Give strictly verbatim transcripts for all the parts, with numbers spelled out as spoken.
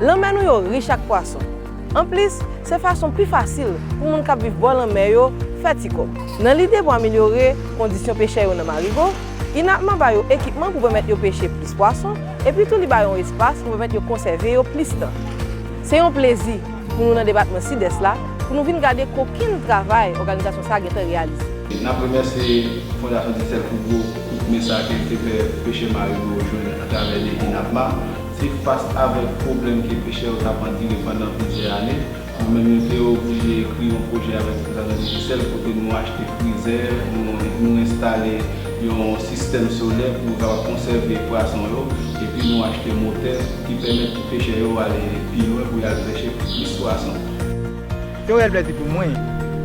Lanmè nou yo rich ak pwason. Anplis, se fason pi fasil pou moun k ap viv bò lanmè yo fè ti kòb. Nan lide pou amelyore kondisyon pechè yo nan Marigo, INAPMA ba yo ekipman pou pèmèt yo peche plis pwason, epi tou li ba yo yon espas pou pèmèt yo konsève yo plis tan. Se yon plezi pou nou nan depatman Sidès la, pou nou vin gade kokenn travay òganizasyon sa a gentan reyalize. N ap remèsye Fondasyon Digicel pou gwo kout men sa ke l te fè pechè Marigo yo jwenn atravè de INAPMA. Se fas avèk pwoblèm ke pechè yo t ap andire pandan plizyè ane. Nou menm, nou te oblije ekri yon pwojè avèk Fondasyon Digicel kote nou achte frizè, nou, nou enstale yon sistèm solè pou kapab konsève pwason yo, epi nou achte motè ki pèmèt pechè yo ale pi lwen pou y al pèche plis pwason. Se yon reyèl plèzi pou mwen,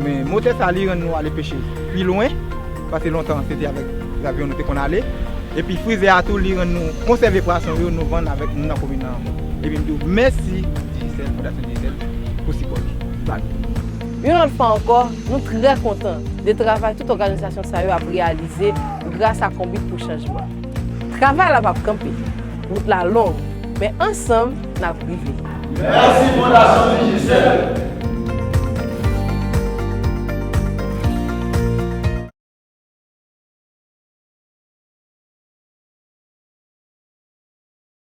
men motè sa li rann nou ale peche pi lwen, paske lontan se te avèk avyon nou te konn ale. Epi frizè a tou, li rann nou konsève pwason yo, nou vann avèk moun nan komin nan ankò. Epi m di w mèsi Digicel, Fondasyon Digicel, pou sipò li ba nou. Yon lòt fwa ankò, nou trè kontan de travay tout òganizasyon sa yo ap reyalize gras a Konbit pou Chanjman. Travay la p ap kanpe, wout la long, men ansanm, n ap rive. Mèsi Fondasyon Digicel!